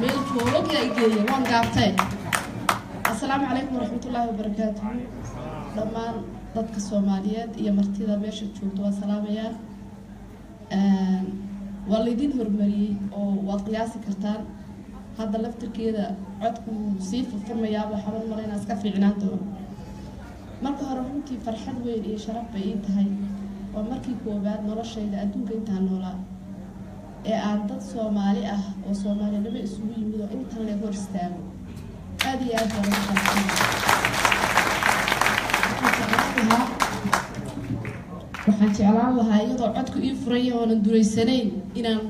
Meel joog yaa igeeya, waan gaabtay. Assalaamu calaykum waraxmatullaahi wabarakaatuhu. Dhammaan dadka Soomaaliyeed iyo martida meesha joogto waa salaamayaa. Waa laydin horumariyey oo waad qiyaasi kartaan. Hadda laftirkeeda codku wuu sii furfurmayaa, waxaan u malaynaa iska fiicnaan doono. Marka hore, runtii farxad weyn iyo sharaf bay ii tahay. Waa markii koowaad noloshayda adduunka intaan noolaa ee aan dad Soomaali ah oo Soomaalinimo isugu yimid oo intan leeg hor istaago. Aada iyo aad baan ugu faraxsanahay. Waxaan jeclaan lahaa iyadoo codku ii furan yahay oonan duraysanayn inaan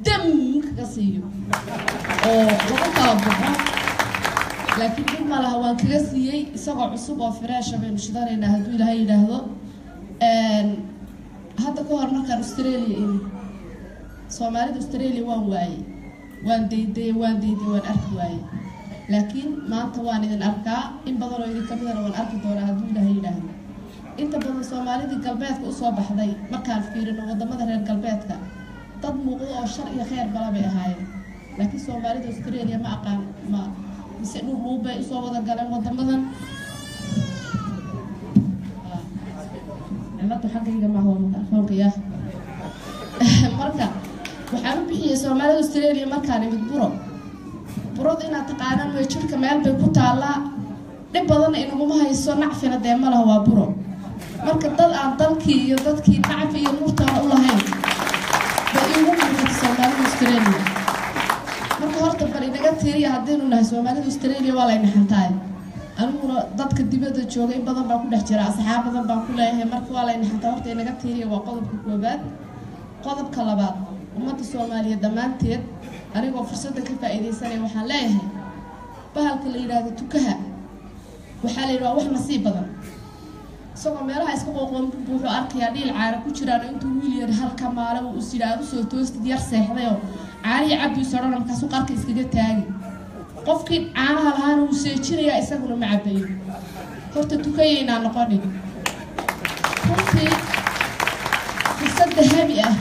dam kaga siiyo oo lagu kala baxo, laakiin dhib ma laha, waan kaga siiyey. Isagoo cusub oo fresh ah baynu shidanaynaa hadduu Ilaahay yidhaahdo. Hadda ka hor markaan Australia imi, Soomaalida Australia waan waayey, waan daydayay, waan dayday, waan arki waayey, laakiin maanta waan idin arkaa. In badan oo idin kamidana waan arki doonaa hadduu Ilaahay yidhaahdo. Inta badan Soomaalidii galbeedka usoo baxday, markaan fiirino wadamada reer galbeedka, dad muuqdo oo shar iyo kheyr bala bay ahaayeen, laakiin Soomaalida Australia ma aqaan, ma mise dhuudhuub bay usoo wada galeen wadamadan. Ciladu xaggayga maaha, waa mikrofoonka. Ya, marka waxaan u bixiyey Soomaalida Australia markaan imid buro. Burada inaad taqaanaan way, jirka meel bay ku taallaa, dhib badanna inaguma hayso, nacfina dee ma laha, waa buro. Marka dad aan dalkii iyo dadkii nacfi iyo nuurtaana u lahayn bay iigu muuqata Soomaalida Australia. Marka horta bal inaga tiriya haddaynu nahay Soomaalida Australia, waa layna xantaay. Aniguna dadka dibadda jooga in badan baan ku dhex jira, asxaab badan baan ku leeyahay. Marka waa layna xantaa, horta inaga tiriya. Waa qodobka koobaad. Qodobka labaad, ummadda Soomaaliyeed dhammaanteed, anigoo fursadda ka faa'iidaysanaya, waxaan leeyahay bahalka la yidhaahdo tukaha waxaa la yidhaha wax nasiib badan. Isagoo meelaha iska qooqoon wuxuu arkayaa dhiil caana ku jiraan. Intuu wiil yar halka maale uu is yidhi aad usoo toostid, yar seexdayoo caanihii cabbi is odhana, markaasuu qarka iskaga taagi. Qofkii caanaha lahaana wuu seejinayaa, isaguna ma cabayo. Horta tukayaynaa noqonin. Runtii fursad dahabi ah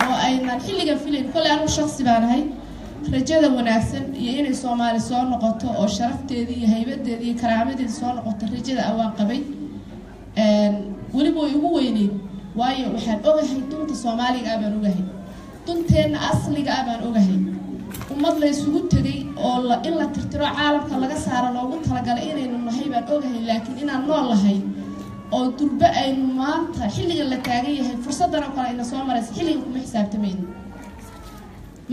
oo aynaan xilligan filayn. Kolley anigu shaksi baan ahay, rajada wanaagsan iyo inay Soomaali soo noqoto oo sharafteedii iyo haybadeedii iyo karaamadeedii soo noqoto, rajada awaan qabay weliba way ugu weyneyd, waayo waxaan ogahay dunta Soomaaliga ah baan ogahay, dunteenna asliga ah baan ogahay. Ummad la isugu tegay oo in la tirtiro, caalamka laga saaro loogu talagalay inaynu nahay baan ogahay, laakiin inaan nool lahay oo durbe aynu maanta xilligan la taagan yahay fursaddan oo kale ayna soo maraysa, xilligan kuma xisaabtamayno.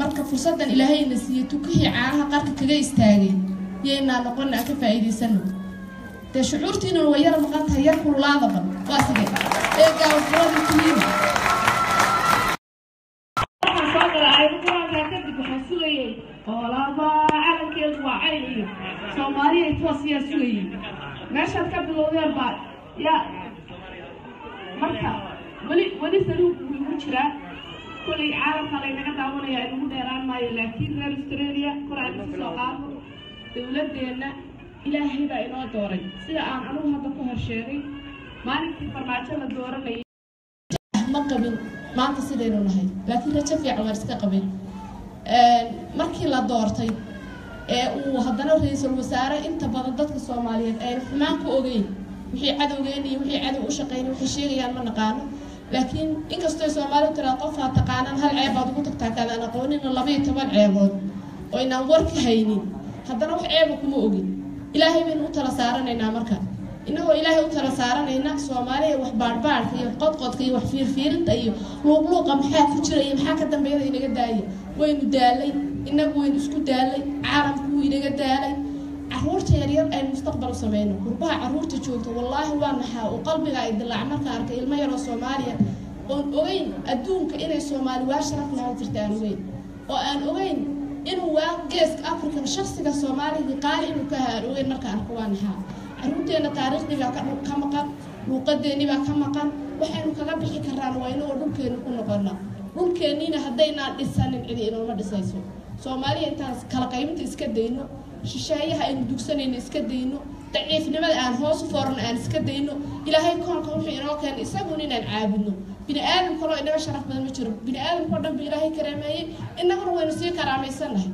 Marka fursaddan Ilaahayna siiyey, tukihii caanaha qarka kaga istaagay yaynaa noqona, aan ka faa'iidaysano. Dee shucuurtiinuna way yara maqan tahay, yar kululaadaban waa sidee ee gaabafurada tihiin. Waxaan soo galay aayado Qur-aanka kadib, waxaan sugayey qolaba calankeedu waa cayn iyo Soomaaliya toos yaa sugayey. Meeshaad ka bilowdeen baa ya. Marka weli weli saluug wuu igu jiraa. Kolley caalamka laynaga daawanaya, inagu dheeraan maayo, laakiin reer Australia kor aan isu soo qaadno. Dowladeenna Ilaahay baa inoo dooray, sida aan anigu hadda ku hor sheegay maalinkii Farmaajo la dooranayay. Ma qabin maanta sidaynu nahay, laakiin rajo fiican waan iska qabin. Markii la doortay ee uu haddana ra-iisul wasaare, inta badan dadka Soomaaliyeed ayna xumaan ku ogeyn, wixii cadowgeen iyo wixii cadow u shaqeynay waxay sheegayaan ma naqaano, laakiin inkastoo Soomaalidu tiraa qofaa taqaanaan hal ceeb baad ugu tagtaa, kaadaan aqoonina 12 ceebood oo inaan war ka haynin, haddana wax ceeba kuma ogin. Ilaahay baynu u tala saaranaynaa. Marka inagoo Ilaahay u tala saaranayna, Soomaaliya wax baadhbaadhka iyo qodqodka iyo wax fiirfiirinta iyo luuqluuqa maxaa ku jira iyo maxaa ka dambeeyada inaga daaya. Waynu daalay inagu, waynu isku daalay, caalamku wuu inaga daalay. Caruurta yaryar aynu mustaqbal u sameyno. Qurbaha caruurta joogta, wallaahi waa naxaa uu qalbiga ay dilaac marka arkay ilmo yaroo Soomaaliya oon ogeyn adduunka inay Soomaali waa sharaf lahaan jirta, aan ogeyn oo aan ogeyn inuu waa geeska African shaksiga Soomaaliga qaali inuu ka aha aan ogeyn. Marka arko waa naxaa. Caruurteenna taariikhdii baa ka maqan, luuqadeennii baa ka maqan. Waxaynu kaga bixi karaan waa inagoo dhulkeennu ku noqona. Dhulkeenniina haddaynaan dhisanin, cidi inooma dhisayso. Soomaaliya intaan kala qaybinta iska dayno, shisheeyaha aynu dugsanayno iska dayno, daciifnimada aan hoos u foorno aan iska dayno, Ilaahay koonka wuxuu inoo keenay isagun inaan caabudno. Bini aadam kaloo inaga sharaf badan ma jiro. Bini aadamkao dhan ba Ilaahay karaameeyey, innaguna waynu sii karaamaysannahay.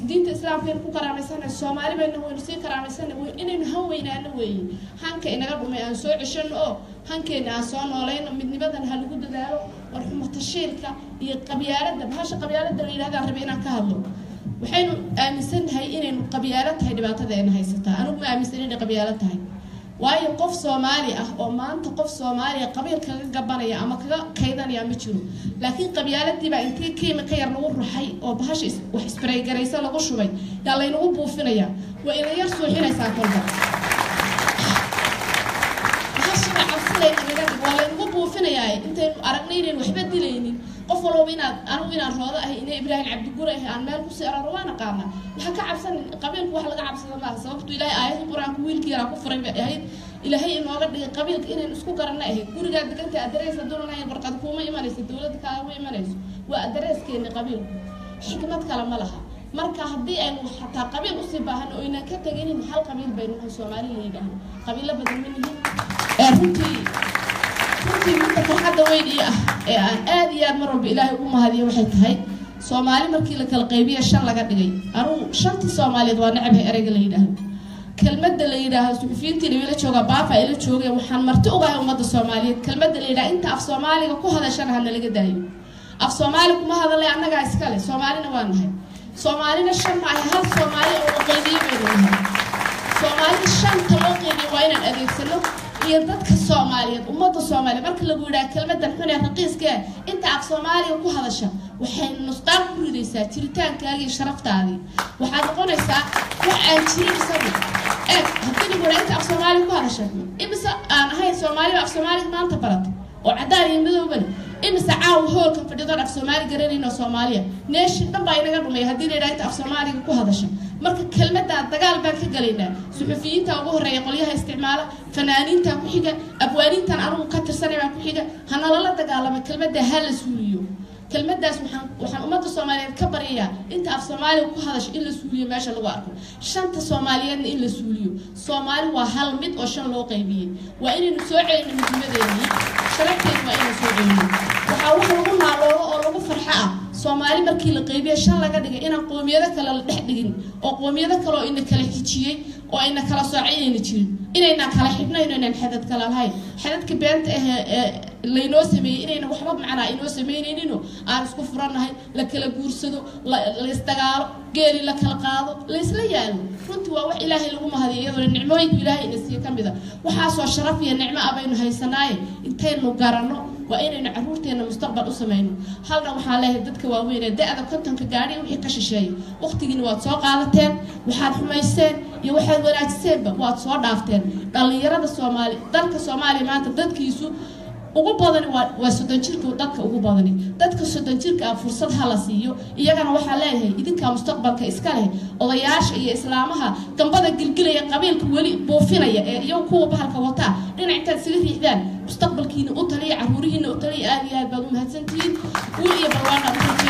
Diinta islaamkaynu ku karaamaysanay, Soomaali bayna, waynu sii karaamaysanay. Inaynu han weynaano weeye. Hanka inaga dhumay aan soo ceshano oo hankeena aan soo noolayno. Midnimadan ha lagu dadaalo. War xumatashiilka iyo qabyaaladda, bahasha qabyaaladda la yidhahdaan rabe inaan ka hadlo. Waxaynu aaminsannahay inaynu qabyaalo tahay dhibaatadeena haysataa. Anigu ma aaminsan inay qabyaalo tahay, waayo qof Soomaali ah oo maanta qof Soomaaliya qabiil kaga gabanaya ama kaga kaydanaya ma jiro. Laakiin qabyaaladiibaa intii kiima ka yar lagu ruxay oo bahasha wax isbaraygaraysa lagu shubay yaa laynagu buufinaya. Waa ina yar suuxinaysaa kolba bahashiba cabsilaynaga dhig. Waa laynagu buufinayaa intaynu aragnay inaynu waxba dilaynin. Qof walbaba inaad anigu inaan Roodo ahay, ina Ibraahim Cabdigure ahay, aan meel kusii araro waan aqaana. Waxa ka cabsanin, qabiilku wax laga cabsado maaha. Sababtu Ilaahay aayadda Qur-aanka wiilkii yaraa ku furay bay ahayd. Ilaahay inooga dhigay qabiilka inaynu isku garanna ahayd. Gurigaa deganta address hadduu lahayn, warqad kuuma imanayso, dowladda kaagama imanayso. Waa addresskeeni qabiilku, xikmad kale ma laha. Marka haddii aynu xataa qabiil usii baahano oo inaan ka teginin, hal qabiil baynu nahay, Soomaali la yidhaahdo, qabiilo badan ma nihin. Runtii midda farxadda weyn ii ah ee aan aad iyo aad mar walba Ilaahay ugu mahadiyo waxay tahay, Soomaali markii la kala qaybiya shan laga dhigay, anugu shantii Soomaaliyeed waa necabhay ereyga la yidhaahdo, kelmadda la yidhaahdo. Suxufiyiintii ila jooga, baafa ila joogeen, waxaan marti ugahay ummadda Soomaaliyeed. Kelmadda la yidhaha inta af Soomaaliga ku hadashana hana laga daayo. Af Soomaali kuma hadalay, annagaa iskale, Soomaalina waa nahay. Soomaalina shan maahay, hal Soomaali oo la qaybiye baynu nahay. Soomaalida shanta loo qaybiyo waa inaan adeegsano iyo dadka Soomaaliyeed, ummadda Soomaaliyeed. Marka lagu yidhaha kelmadan xun ee raqiiska eh, inta af Soomaaliga ku hadasha, waxay nusqaan ku ridaysaa jiritaankaagii iyo sharaftaadii. Waxaad noqonaysaa wax aan jirin isagu. Eeg, haddii lagu yidhaha inta af Soomaaliga ku hadasha, imise aan ahayn Soomaaliba af Soomaaliga maanta barata oo caddaan iyo madowba leh? Imise caawa hoolkan fadhidoon af Soomaali garanayn oo Soomaaliya? Nation dhan baa inaga dhumay haddii la yidhaha inta af Soomaaliga ku hadasha. Marka kelmaddaa dagaal baan ka galaynaa. Suxufiyiinta ugu horreeya qolyaha isticmaala, fanaaniinta ku xiga, abwaaniintan anigu ka tirsanay baa ku xiga. Hanalala dagaalama kelmadda, ha la suuliyo kelmaddaas. Waxaan ummadda Soomaaliyeed ka baryayaa inta af Soomaaliga ku hadasha in la suuliyo meesha lagu arko, shanta Soomaaliyeedna in la suuliyo. Soomaali waa hal mid oo shan loo qaybiyey. Waa inaynu soo celino midnimadeenii, sharafteenu waa inaynu soo celino. Waxaa wax lagu naaloodo oo lagu farxo ah, Soomaali markii la qaybiye shan laga dhigay, inaan qoomiyado kale la dhex dhigin oo qoomiyado kale oo ina kala xijiyey oo ina kala soocay inayna jirin, inayna kala xidhnayn, inaan xadad kala lahayn. Xadadka beenta ah ee laynoo sameeyey inayna waxba macnaa inoo sameynayninoo aan isku furannahay, la kala guursado, laysdagaalo, geeli la kala qaado, laysla yaalo. Runtii waa wax Ilaahay lagu mahadiyo, iyadoona nicmooyinka Ilaahay ina siiye ka mid a. Waxaasoo sharaf iyo nicmo ah baynu haysanaaye, intaynu garanno waa inaynu caruurteena mustaqbal u samayno. Halna waxaan leeyahay dadka waaweyn ee da-da 50-ka gaadhi wixii ka shisheeyay, waqtigiina waad soo qaadateen, waxaad xumayseen iyo waxaad wanaajiseenba waad soo dhaafteen. Dhallinyarada Soomaali, dalka Soomaaliya maanta dadkiisu ugu badani waa 30 jirka. Dadka ugu badani, dadka 30 jirka ah, fursad ha la siiyo iyagana. Waxaa leeyahay idinkaa mustaqbalka iska leh. Odayaasha iyo islaamaha gambada gilgilaya, qabiilka weli buufinaya ee iyagu kuwa bahalka wataa, dhinac intaad isaga riixdaan mustaqbalkiina u taliya, caruurihiina u taliya. Aad iyo aad baad u mahadsantihiin. Guul iyo barwaaqaan u.